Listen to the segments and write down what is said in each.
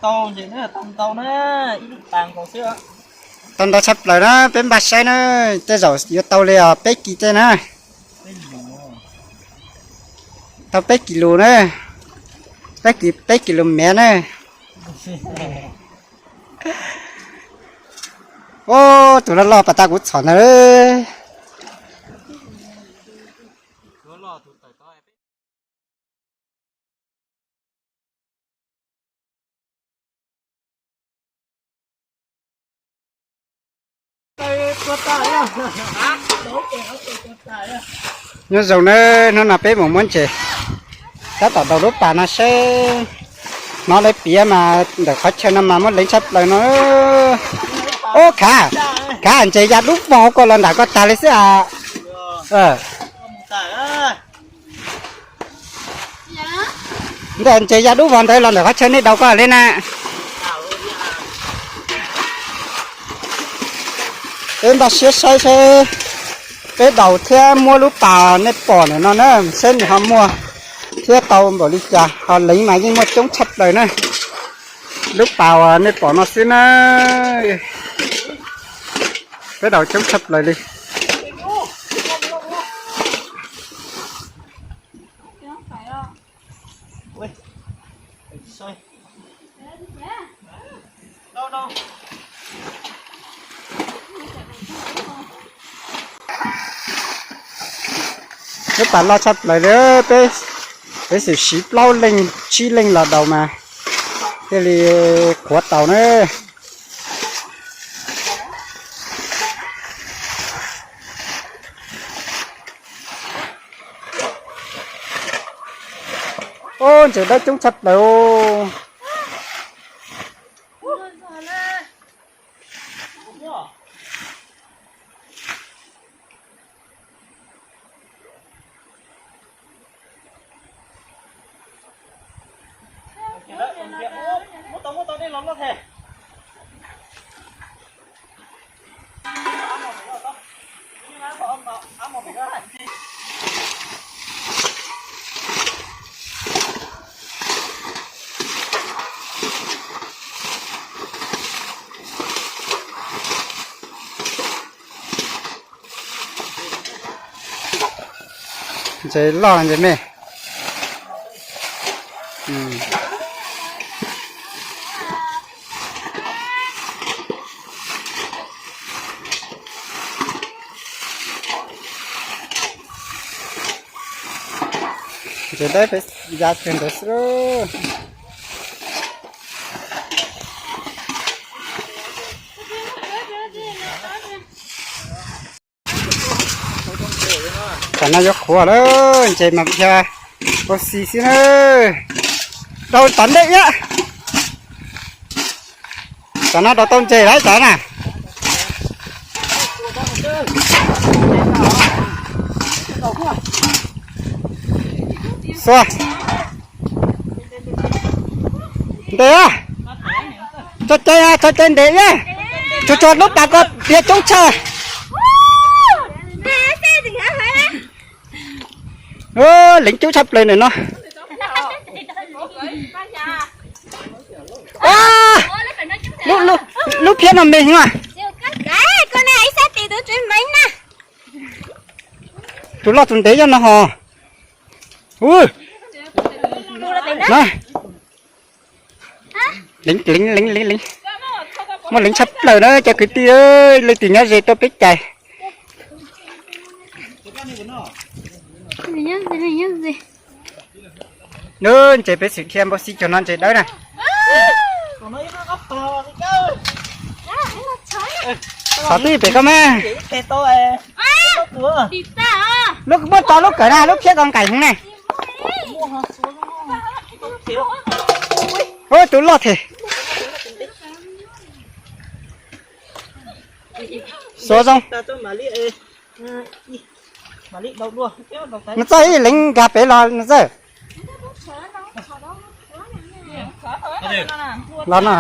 Tau ntses na, tau ntau na, ib lub pas nkaus xwb. Tau ntau tshaj plaws na, peb npaj saib na, tej zaum yuav tau li os peb kis tej na. Tau peb kis lus na, peb kis, peb kis lus mev na. Ub, tus loj loj pas tas kuv txhom ntag. Nyob zoo nawb, hnub no peb mus muab ntses tab tom daus lub pas no seb, hnov lawv piav mas ntawm qhov chaw no mas muaj leev tshaj plaws no. Ub, khav, khav ntses ya dub vog koj los nram koj tag li xwb as. Ntawm ntses ya dub vog ntawd los ntawm qhov chaw nej daus koj li na. Peb npaj siab saib seb peb daus thiab muab lub pas nej pom ntawm no na, seb nws ho muaj thiab tau npaum li cas, ho leev mas yeej muaj coob tshaj plaws na. Lub pas uas nej pom no xwb na, peb daus coob tshaj plaws li. Lub pas loj tshaj plaws li, peb, peb xwm siv plaub leeg tsib leeg los daus mas thiaj li qhuav tau na. Ub, ntses dawb coob tshaj plaws. Ntses loj ntses me. Ntses dawb peb ya kiag ntawd xwb. Tam no yuav qhuav lawm, ntses mas yog ua si xwb na. Rau tom ntej thiab. Tam no rau tau ntses lawm tam na. Xua. Ntes, tso cai, tso cai ntes, tsuag tsuag lub pas ko piav coob tshaj. Leev coob tshaj plaws ntawm no. Lub phiab no me heev. Tus loj tus ntev nyob no hos. Leev, leev, leev, leev. Muaj leev tshaj plaws na cov kwv tij, leej twg nyob ze tuaj peb cais. Nub ntses peb xwm dhia npau xi cog no ntses dawb na. Xov twb pem koj mas. Lub muab tso lub kawm na, lub phiab ko nkaim heev ne. Ub, tus loj thiab. Xuav zoo. Nws txawj ib leev nkag pem los nws txawj. Los no,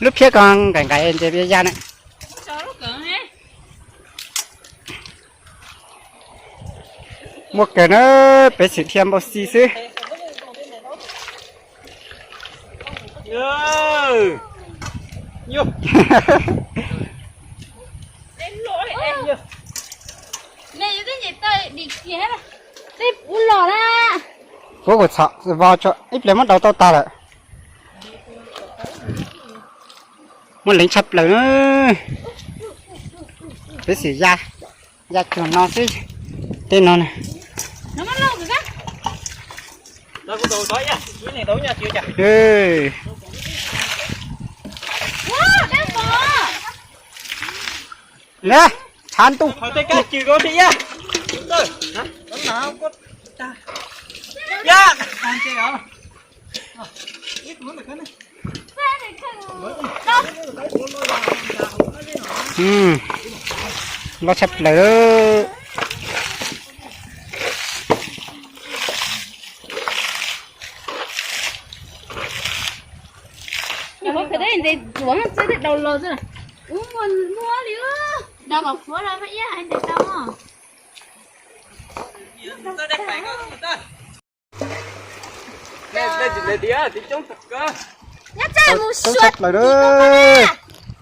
Lub phiab ko nqaim nqaim ces ya na. Muaj kawg na, peb xwm dhia npau xi xwb. Puab kuv txhom vos tso ib pliag muab daus tau tag lawm. Muaj leev tshaj plaws na. Peb xwm ya, ya cuag no xwb. Tej no na. Tshav ntuj. Loj tshaj plaws. Coob tshaj plaws.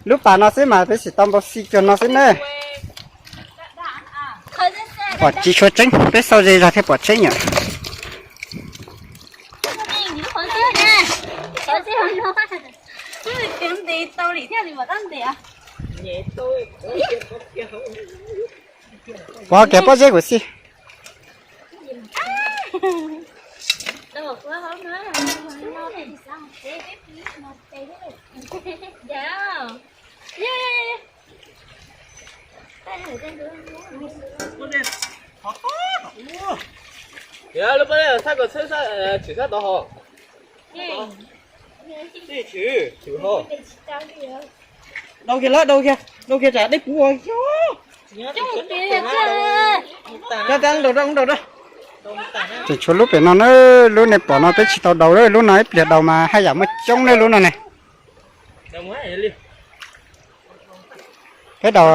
Lub pas no xwb mas peb sim tau npau xi cuag no xwb ne. Pom tsis tshua tseeb, peb xauj ze zog thiaj pom tseeb yom. Pov kiag pob zeb kuv xij. Lub pob zeb sab ko tshwm sab tod hos. Dau kiag lawm, dau kiag, dau kiag tsam dej puv ua xyov. Tseem tshuav lub pem no na, lub nej pom no peb tsis tau daus, lub no ib pliag daus mas haj yam muaj coob na lub no ne. Peb daus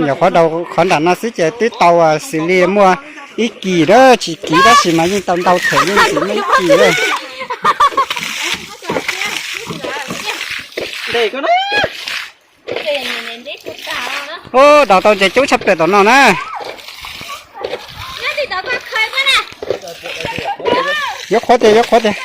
nyuam qhuav daus qhov nram no xwb ces twb tau xws li muaj ib kis na, tsis kiv tab sis mas yeej tau ntau them yeej tsis muaj ib kis na. Ub, daus tau ntses coob tshaj plaws tom no na. Yuav qhuav tiag, yuav qhuav tiag.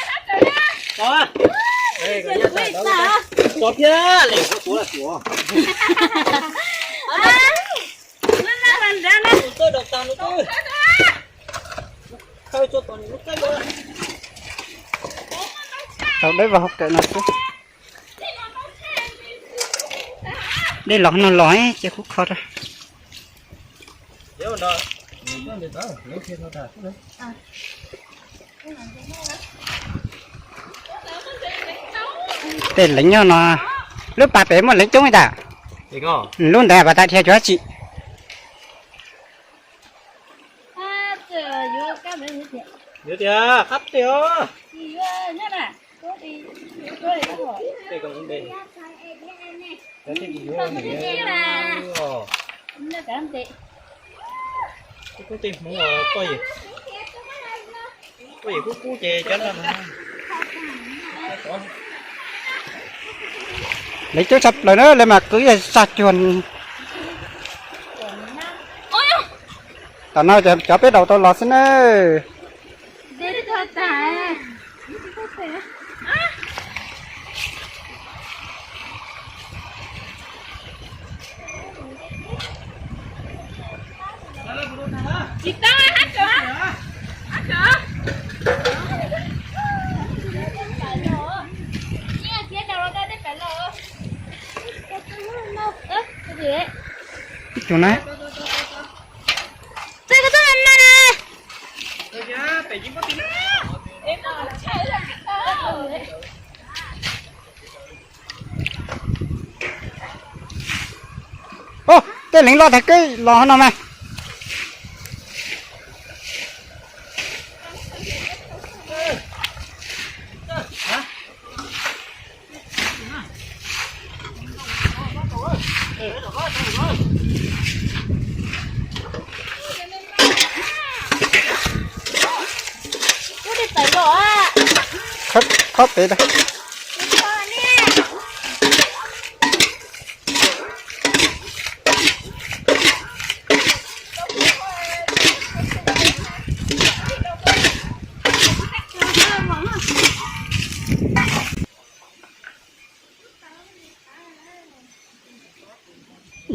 Tau deb vas hauv kawm no xwb. Dej los no los ces kuv kho rau. Tej leev nyob no, lub pas pem muaj leev coob li tas. Lub ntawd pas tas dhia cuag dab tsi. Yuav tias qab tiag os. Kub kub tej hmoov os, poj yawm kub kub ces cov no. Leev coob tshaj plaws na, lawv mas kwv yog zaj cuag. Tam no cov peb daus tau los xwb na. Ib tug na. Ub, tej leev loj tag kawg los no mas. Khob pem tag.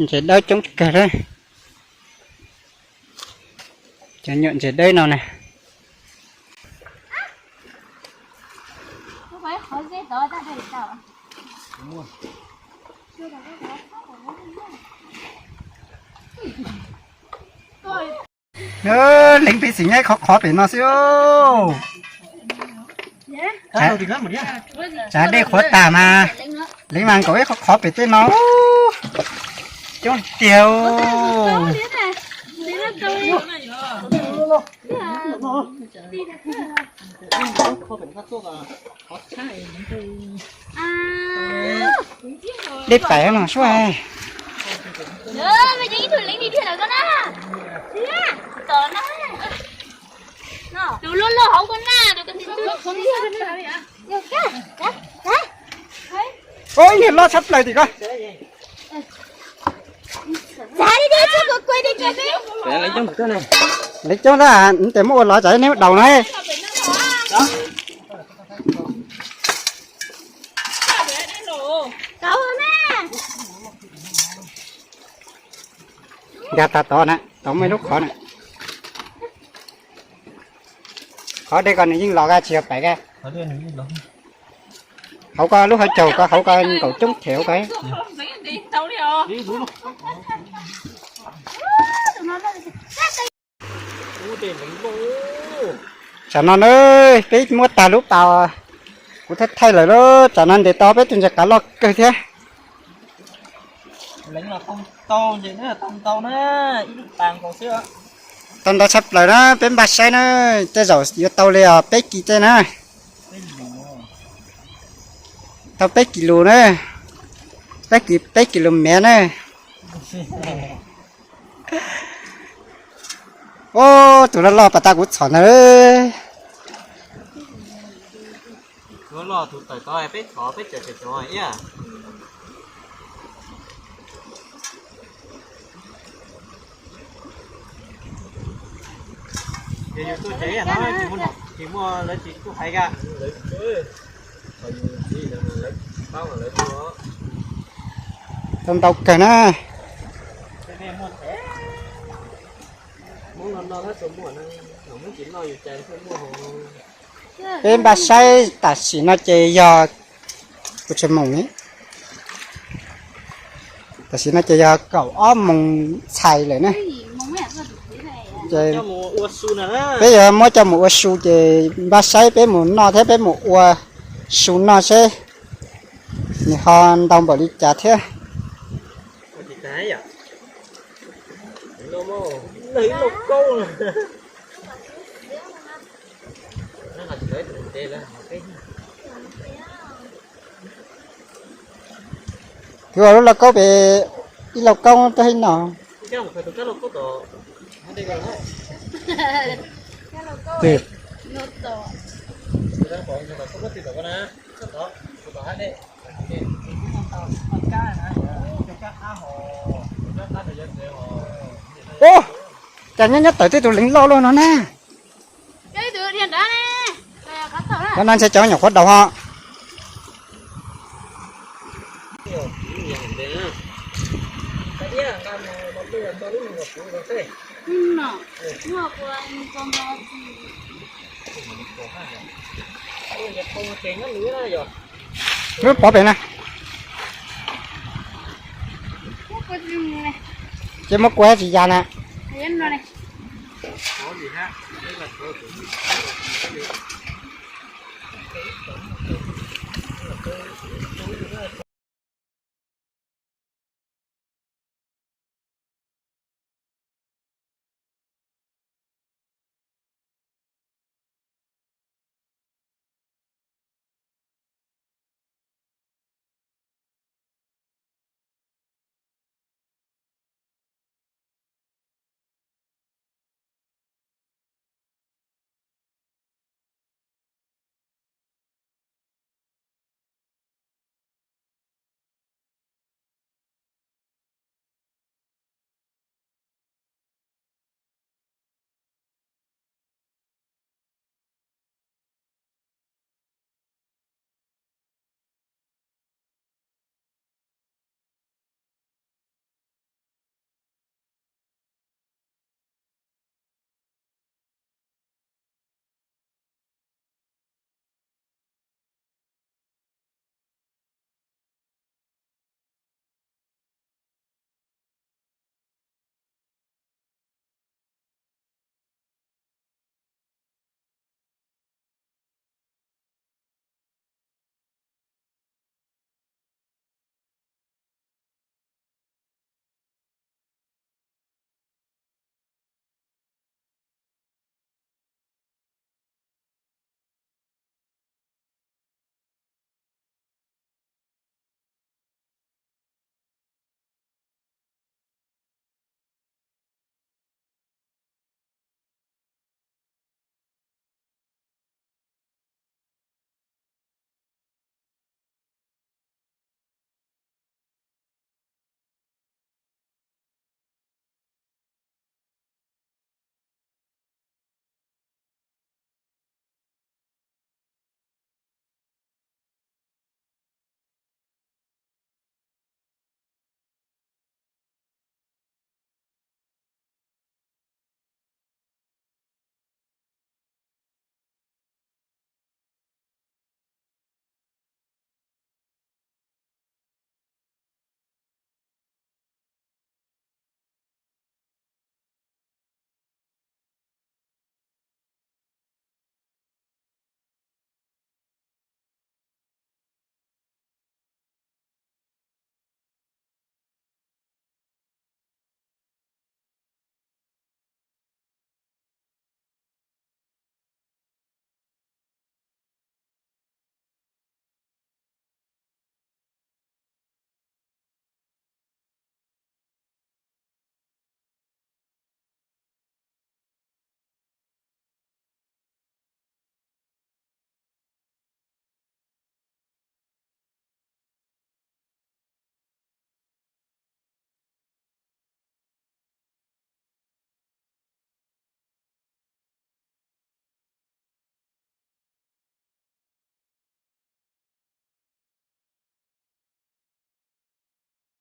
Ntses dawb coob kawg li. Cov nyuam ntses dawb no na. Leev peb xeem nyob qhov qhov pem no xwb. Tsav dej qhuav tas mas leev mas nkaum ib qhov qhov pem tej no. Coob tiag. Dej pais no suab. Ua ib niag loj tshaj plaws tim ko. Leev coob tab, nws tes muab ua los tsam neb daus no. Nkag tag tod na, tod muaj ib lub qhov na. Qhov dej ko nws yeej los kag tsis yog pais kag. Hauv ko lub hauv caug ko hauv ko nkaum coob them hauv ko. Tsam no na, peb muab tag lub pas kuv thaij thaij lawm lauj, tsam no ntes tau peb tus ntses qav loj kawg thiab. Tau ntau tshaj plaws na, peb npaj saib na, tej zaum yuav tau li os peb kis tej na. Tau peb kis lus na, peb kis, peb kis lus miav na. Ub, tus loj loj pas tas kuv txhom ntag. Tus loj tus tawm tod peb thov peb cawm cawm cov iab. Ces yus tuaj ces ib yam no tsis muaj, tsis muaj lawv tsis tuaj hais kag. Tau ntau kawg na. Peb npaj saib tam sim no ces yog, kuv tsis moos, tam sim no ces yog kaum ob moos txhais lawm na. Ces peb yuav muab coj mus ua su ces npaj saib peb mus noj thiab peb mus ua su noj seb nws ho ntau npaum li cas thiab. Tus ua lub lauj kaub pem, ib lauj kaub tuaj ib no. Ub, cas nyob nyob tawm tej tus leev loj luaj no na. Qhov no ntshe cov nyuam qhuav daus ho. Lub pov pem na. Ces muab kua tsis ya na.